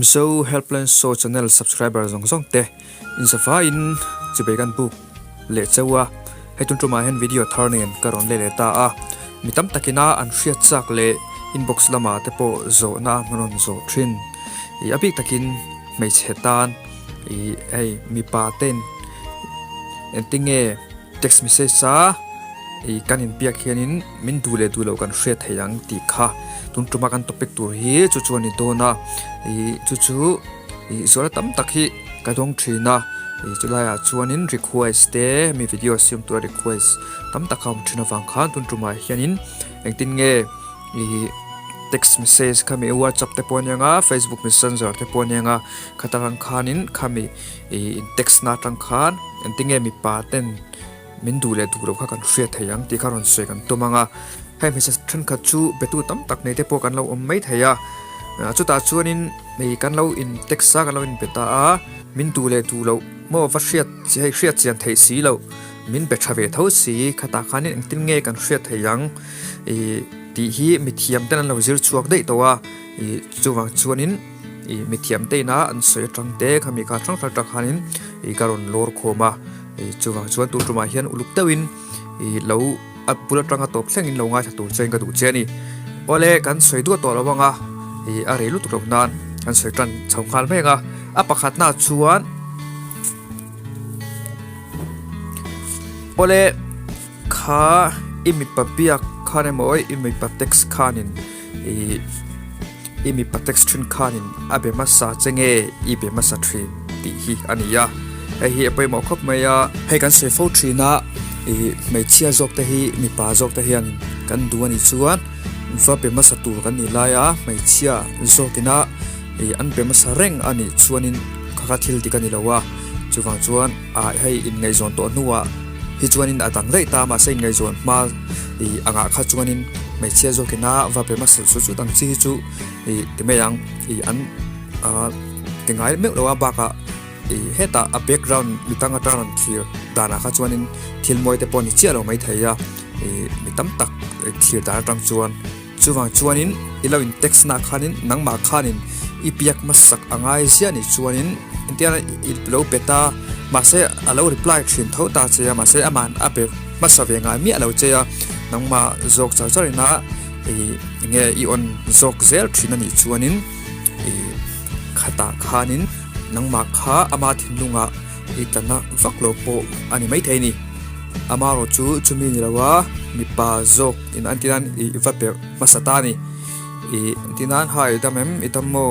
Mizo Helpline Show channel subscriber zawng zawng te inzavaiin chibei kan buk leh cheu a, hei tun tumah hian video thar nen ka rawn let leh ta a, mi tam takina an hriat chak leh inbox lamah te pawh zawhna an rawn zawh thin. Ih a bik takin hmeichhe tan ih hei mipa ten engtinge Text message a i kan inbiak hianin min duh leh duh loh kan hriat thei ang tih kha tun tuma kan topic tur hi chu chu a ni dawn a, ih chu chu ih zuala tam tak hi ka dawng thin a, ih chulaiah chuanin request te mi video siam tura request tam tak a awm thin avang khan tun tumah hianin engtin nge ih text message kha mi whatsapp te pawh a nia facebook messenger te pawh a nia khata ang khanin khami. Ih in text na atang khan engtinge mipa ten min duh leh duh loh kha kan hriat thei ang tih kha rawn sawi kan tum ang a, hei hmeichhe thenkhat chu betu tam tak nei te pawh kan lo awm mai thei a, chutah chuanin hei kan lo in text a kan lo in be ta a, min duh leh duh loh maw va hriat hei hriat chian theih si loh min be tha ve tho si khatah khanin engtin nge kan hriat thei ang ih tih hi mithiam ten an lo zir chhuak daih tawh a, ih chuvang chuanin. Ih mithiam te ina an sawi atang te khami kha hrang hrang atang khanin ih ka rawn lawr khawm a ih chuvang chuan tun tumah hian uluk deuhin ih lo a bul atanga tawp thlengin lo ngaithla tur chuan ka duh che a ni. Awle kan sawi duah tawh lo ang a ih a rei lutuk loh nan kan sawi tan chho nghal mai ang a, a pakhatna chuan awle kha i mipa biak khan emaw i mipa text khanin ih. I mipa text thin khanin a be hmasa che nge i be hmasa thin tih hi a ni a, hei hi a pawimawh khawp mai a. Hei kan sawi fo thin a, ih hmeichhia zawk te hi mipa zawk te hian kan duh a nih chuan va be hmasa tur kan nih lai a, hmeichhia zawkina ih an be hmasa reng a nih chuanin kha kha thil dik a ni lo a, chuvang chuan ah hei inngaihzawn tawh hnuah hi chuanin a dang daih ta mahse inngaihzawn hma ih angah kha chuanin hmeichhia zawkin a va be hmasa chu chu dang chi hi chu ih ti mai ang ih an ah ti ngai meuh lo a bakah ih hetah a background mi tang atang rawn thlir danah kha chuanin thil mawi te pawh a ni chiah lo maithei a ih mi tam tak thlir dan atang chuan. Chuvang chuanin i lo in text na khanin nangmah khanin i biak hmasak a ngai ziah nih chuanin engtiang i lo pe ta mahse a lo reply thin tho ta che a mahse ama'n a be hmasa ve ngai miah lo che a nangmah zawk char char ina ih enge i on zawk zel thin a nih chuanin ih khatah khanin nangmah kha ama thinlungah i tla na vak lo pawh a ni maithei a ni. Amaherawh chu chumi ni lo a mipa zawk in an tinan ih va perh hmasa ta a ni. Ih tinan hai dam em i dam maw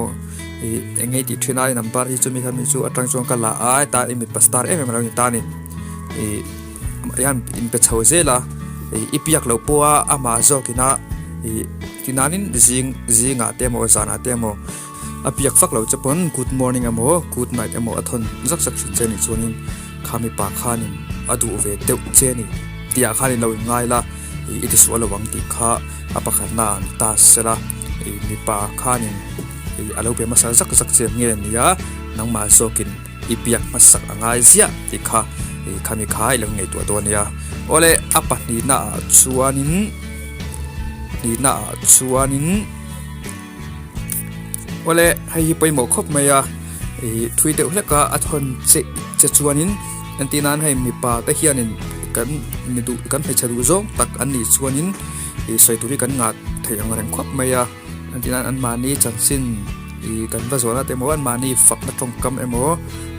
ih eng nge tih thin a i number hi chumi kha mi chu atang chuan ka la a heta i mipa star em em a lo ni ta a ni. Ih hian in pe chho zel a ih i biak loh pawh a amah zawk ina ih tinanin zing zingah te emaw zanah te emaw a biak vak loh che pawn good morning emaw good night emaw a thawn zak zak thin che a nih chuanin. Kha mipa khanin a duh ve deuh che a ni tih ah khan in lo inngai la, i ti sual lo ang tih kha a pakhatna ah an ta sela, i mipa khanin i a lo be hmasa zak zak che nge ni a, nangmah zawkin i biak hmasak a ngai ziah tih kha i khami kha i lo ngaihtuah dawn nia. Awle a pahnihna ah chuanin hnihna ah chuanin Awle hei hi pawimawh khawp mai a ih thui deuh hlek a a thawn che che chuanin entir nan hei mipa te hianin kan mi duh kan hmeichhe duh zawng tak an nih chuanin ih sawi tur hi kan ngah thei ang reng khawp mai a entir nan anmahni chanchin ih kan va zawhna te emaw anmahni fakna tawngkam emaw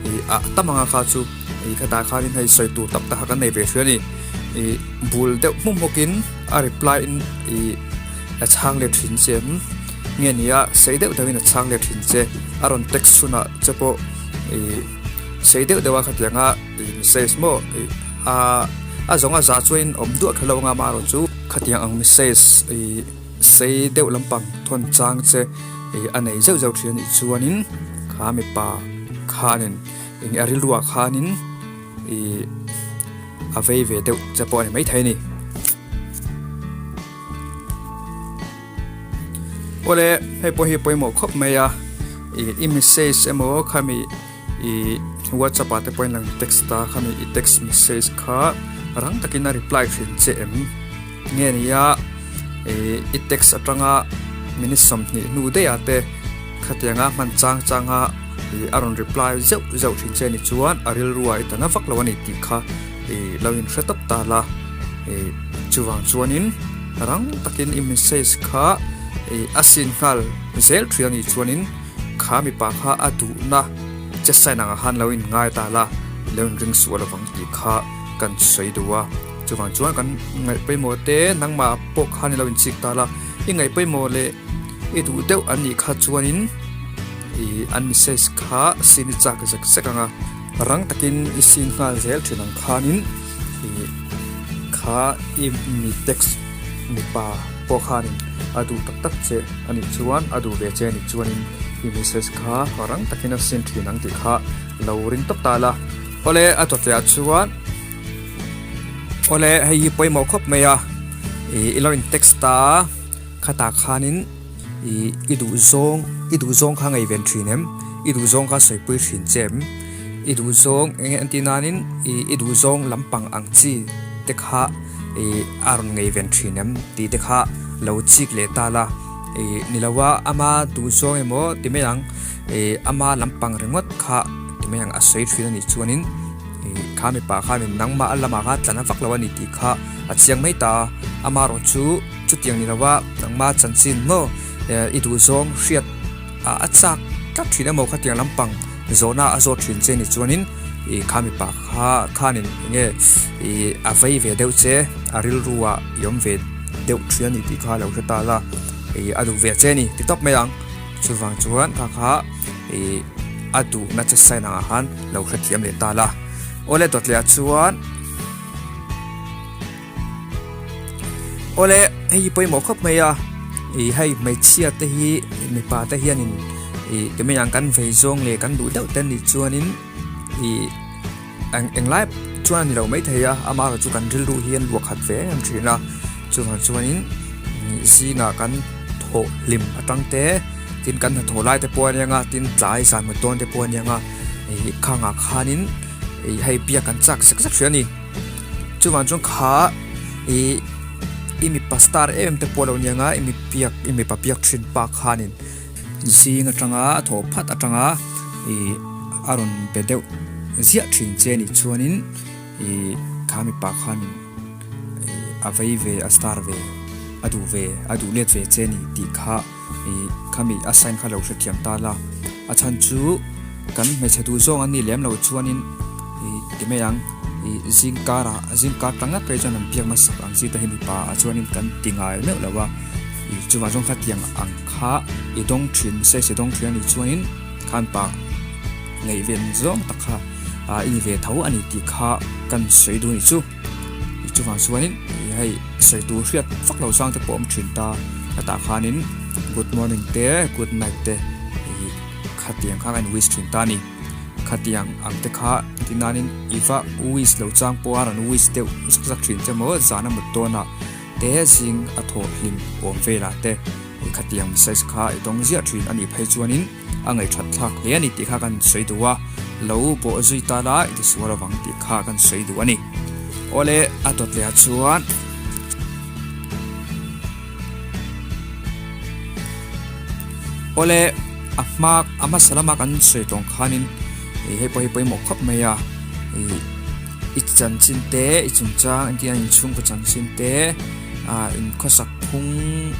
ih ah tam anga kha chu ih khatah khanin hei sawi tur tak tak kha kan nei ve hrih a ni ih bul deuh hmuk hmukin a reply in ih. A chhang leh thin che em? Nge ni a, sei deuh deuhin a chhang leh thin che. A rawn text chhunah che pawh ih sei deuh deuh a khatianga ih message maw ih a a zawng a za chuan awm duah kher lo anga amaherawh chu khatiang ang message ih sei deuh lampang thawn chang che ih a nei zeuh zeuh thin a nih chuanin kha mipa khanin eng a rilruah khanin ih a vei ve deuh che pawh a ni maithei a ni. Awle hei pawh hi pawimawh khawp mai a ih i message emaw khami ih whatsapp ah te pawhin lang text a khami i text message kha rang takin a reply thin che em nge nia ih i text atanga minute 20 hnu daih ah te. Khatianga hman chang changa ih a rawn reply zeuh zeuh thin che ni chuan a rilrua i tana vak lo a ni tih kha ih lo inhre tawp ta la. Ih chuvang chuanin rang takin i message kha ih a sin nghal zel thin a nih chuanin kha mipa kha a duhna che sign angah khan lo in ngai ta la, lo in ring sual avang tih kha kan sawi duh a. Chuvang chuan kan ngaih pawimawh te nangmah pawh khan i lo inchik ta la, i ngaih pawimawh leh i duh deuh an nih kha chuanin ih an message kha sin i chak zek zek ang a, rang takin i sin nghal zel thin ang khanin ih kha i mi text mipa pawh khanin a duh tak tak che a nih chuan a duh ve che a nih chuanin i message kha rang takin a sin thin ang tih kha lo ring tawp ta la. Awle a tawtliah chuan. Awle hei hi pawimawh khawp mai a ih i lo in text ta a khatah khanin ih i duh zawng i duh zawng kha ngaihven thin em i duh zawng kha sawipui thin che em i duh zawng eng nge an tih nanin ih i duh zawng lampang ang chi te kha ih a rawn ngaihven thin em tih te kha lo chik leh ta la ih ni lo a ama duh zawng emaw ti mai ang ih ama lampang ringawt kha ti mai ang a sawi thin a nih chuanin. Ih kha mipa khanin nangmah a lamah kha tlan a vak lo a ni tih kha a chiang mai ta a, amaherawh chu chutiang ni lova nangmah chanchin maw i duh zawng hriat a chak tlat thin emaw khatiang lampang zawhna a zawt thin che ni chuanin ih kha mipa kha khanin enge ih a vei ve deuh che a rilru ah i awm ve deuh thin a ni tih kha a lo hre ta la ih a duh ve che a ni ti tawp mai ang chuvang chuan kha kha ih a duhna che sign angah khan lo hrethiam leh ta la. Awle dawtliah chuan Awle hei hi pawimawh khawp mai a ih hei hmeichhia te hi mipa te hianin ih ti mai ang kan vei zawng leh kan duh deuh te nih chuanin ih eng englai chuan a ni lo maithei a amaherawhchu kan rilru hi an luah khat ve em em thin a chuvang chuanin ih zingah kan thawh hlim atang te tin kan hnathawh lai te pawh a nia tin tlai zan mut dawn te pawh a nia ih khangah khanin ih hei biak an chak zek zek hrih a ni chuvang chuan kha ih i mipa star em em te pawh a lo nia i mi biak i mipa biak thin pa khanin zing atanga a thawh phat atanga ih a rawn be deuh ziah thin che a nih chuanin ih kha mipa khanin ih a vei ve a star ve a duh ve a duh let ve che a ni tih kha. Ih khami a sign kha lo hrethiam ta la, a chhan chu kan hmeichhe duh zawng an nih lem loh chuanin ih ti mai ang ih zing karah zing kar tang ngat phei chuan an biak hmasak ang chi te hi mipa ah chuanin kan ti ngai meuh lo a, ih chuvang chuan khatiang ang kha i dawng thin message i dawng thin a nih chuanin khan pa ngaihven zawng tak kha ah i ni ve tho a ni tih kha kan sawi duh a nih chu. Chuvang chuanin hei sawi tur hriat vak lo chang te pawh awm thin ta hetah khanin good morning te good night te ih khatiang kha kan wish thin ta a ni khatiang ang te kha ti nanin i va wish lo chang pawh a rawn wish deuh zak zak thin che maw zan a mut dawnah te zing a thawh hlim awm velah te khatiang message kha i dawng ziah thin a nih phei chuanin. A ngaihthat thlak hle a ni tih kha kan sawi duh a, lo bawh zui ta la i tisual avang tih kha kan sawi duh a ni. Awle, a dawt leh ah chuan Awle, a hma a hmasa lama kan sawi tawng khanin ih hei pawh hi pawimawh khawp mai a, ih i chanchin te i chungchang engtin a inchhungkaw chanchin te ah inkhawsak phung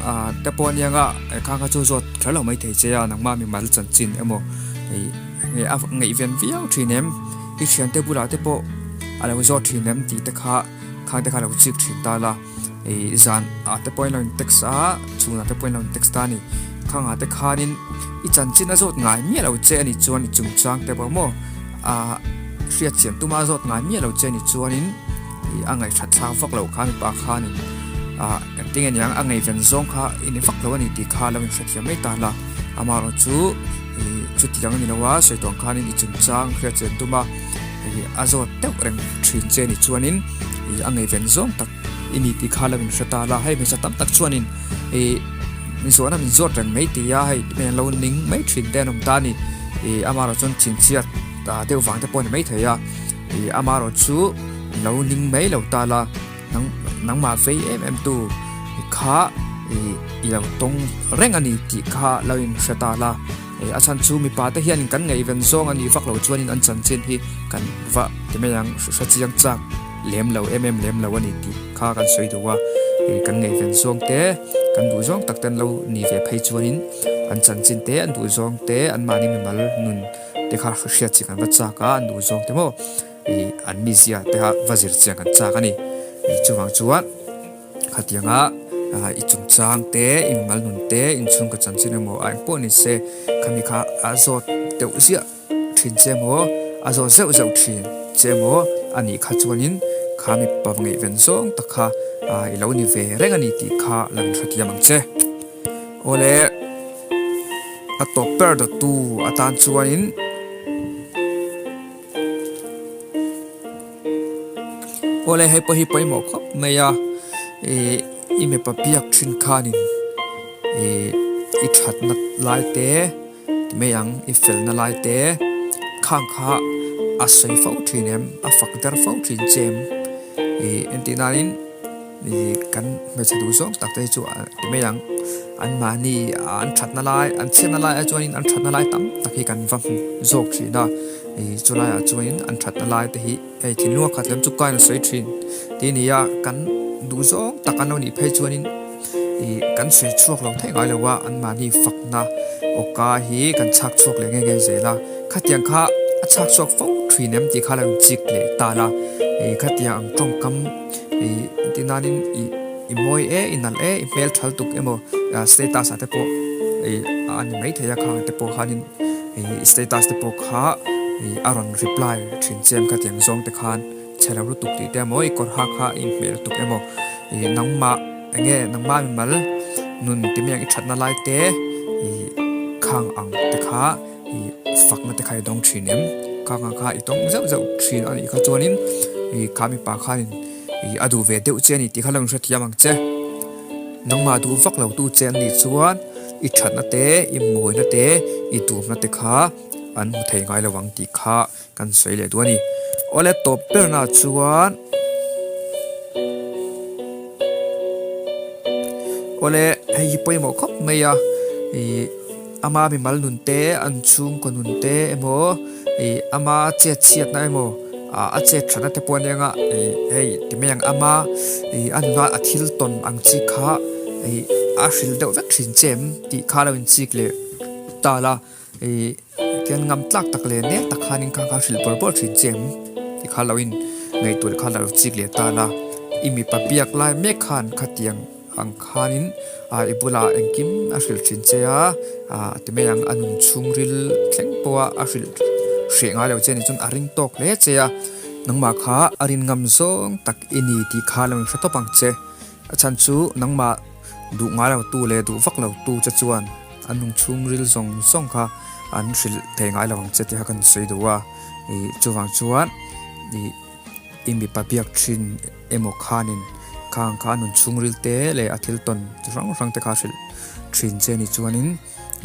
ah te pawh a nia nga khang kha chu zawt Kher lo mai thei che a, nangmah mimal chanchin emaw hei nge a ngaihven viau thin em? I thiante bulah te pawh a lo zawt thin em tih te kha khang te kha lo chik thin ta la, hei zan ah te pawhin lo in text a, chhunah te pawhin lo in text ta a ni. Khangah te khanin i chanchin a zawt ngai miah lo che a nih chuan i chungchang te pawh maw ah hriatchian tuma a zawt ngai miah lo che a nih chuanin ih a ngaihhrat thlak vak loh kha mipa khanin ah engtin nge niang a ngaihven zawng kha i ni vak lo a ni tih kha lo inhrethiam mai ta la amaherawh chu ih chutiang a ni lo a sawi tawng khanin i chungchang hriat chen tum a ih a zawt deuh reng thin che ni chuanin ih a ngaihven zawng tak i ni tih kha lo inhre ta la hei hmeichhe tam tak chuanin ih zawhna min zawt reng mai ti a hei hmel lo ning mai thin te an awm ta a ni ih amaherawh chuan thinchhiat deuh vang te pawh a ni maithei a. Ih amaherawh chu lo ning mai lo ta la nang nangmah vei em em tu kha ih i lo tawng reng a ni tih kha lo in hre ta la. A chhan chu mipa te hianin kan ngaihven zawng a nih vak loh chuanin an chanchin hi kan va ti mai ang, hre chiang chak lem lo em em lem lo a ni tih kha kan sawi duh a. Kan ngaihven zawng te, kan duh zawng tak te an lo ni ve phei chuanin an chanchin te, an duh zawng te, anmahni mimal nun te kha hriat chiang an va chak a, an duh zawng te maw an mizia te kha va zir chiang an chak a ni. Chuvang chuan. Khatianga i chungchang te, i mimal nun te, inchhungkaw chanchin emaw a engpawh ni se khami kha a zawt deuh ziah thin che emaw, a zawt zeuh zeuh thin che emaw a nih kha chuanin kha mipa ngaihven zawng tak kha i lo ni ve reng a ni tih kha lo inhrethiam ang che. Awle a tawp ber dawttu atan chuanin. Awle hei pawh hi pawimawh khawp mai a ih i mipa biak thin khanin ih i thatna lai te ti mai ang i felna lai te khang kha a sawi fo thin em a fak der fo thin che em ih entir nanin ih kan hmeichhe duh zawng tak te hi chu ti mai ang anmahni an thatna lai an chhiatna lai ah chuanin an thatna lai tam tak hi kan va hmu zawk thin a ih chulaiah chuanin an thatna lai te hi. Hei thinlung a khat lem chu kain a sawi thin tih a ni a, kan duh zawng tak an lo nih phei chuanin ih kan sawi chhuak lo theih ngai lo a, anmahni fakna awka hi kan chhak chhuak leh nge nge zel a, khatiang kha a chhak chhuak fo thin em tih kha lo inchik leh ta la, ih khatiang ang tawngkam ih tih nanin ih i mawi e i nalh e i hmel thal tuk emaw status ah te pawh ih a ni maithei a khang te pawh khanin. Ih status te pawh kha ih a rawn reply thin chem kha tiang zawng te khan chhe lo lutuk tih te emaw i kawr hak kha i inhmeh lutuk emaw ih nangmah eng nge nangmah mimal nun ti mai ang i thatna lai te ih khang ang te kha ih fakna te kha i dawng thin em khang ang kha i tawng zeuh zeuh thin a nih kha chuanin ih kha mipa khanin ih a duh ve deuh che a ni tih kha lo inhrethiam ang che nangmah duh vak lo tu che an nih chuan. I thatna te, i mawina te, i tumna te kha an hmu thei ngai lo ang tih kha kan sawi leh duh a ni. Awle tawp berna chuan Awle hei hi pawimawh khawp mai a, ih ama mimal nun te, an chhungkaw nun te emaw ih ama chet chhiatna emaw ah a chet thatna te pawh a nia nga ih hei ti mai ang ama ih a nuna a thil tawn ang chi kha ih a hrilh deuh vek thin che em tih kha lo inchik leh ta la ih tian ngam tlak tak leh nel tak khanin kha kha hrilh bawrh bawrh thin che em tih kha lo in ngaihtuah kha lo chik leh ta la i mipa biak lai mek khan khatiang. Ang khanin i bulah engkim a hrilh thin che a, ti mai ang a nun chhungril thleng pawha a hrilh hreh ngai lo che ni chuan a ring tawk hle che a, nangmah kha a rin ngam zawng tak i ni tih kha lo inhre tawp ang che. A chhan chu nangmah duh ngai lo tu leh duh vak lo tu che chuan an nun chhungril zawng zawng kha an hrilh thei ngai lo ang che tih kha kan sawi duh a, ih chuvang chuan ih. I mipa biak thin emaw khanin khang kha a nun chhungril te leh a thil tawn chi hrang hrang te kha hrilh thin che ni chuanin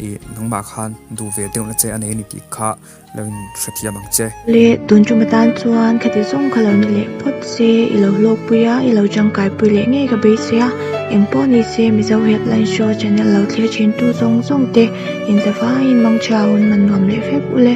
ih nangmah khan duh ve deuhna che a nei a ni tih kha lo in hrethiam ang che. Le tun tum atan chuan khati zawng kha lo ni leh phawt se i lo hlawkpui a, i lo tangkaipui leh ngei ka beisei a, engpawh ni se Mizo Headline Show channel lo thlir thin tu zawng zawng te inzavaiin mangchhia hun man nuam leh vek u le.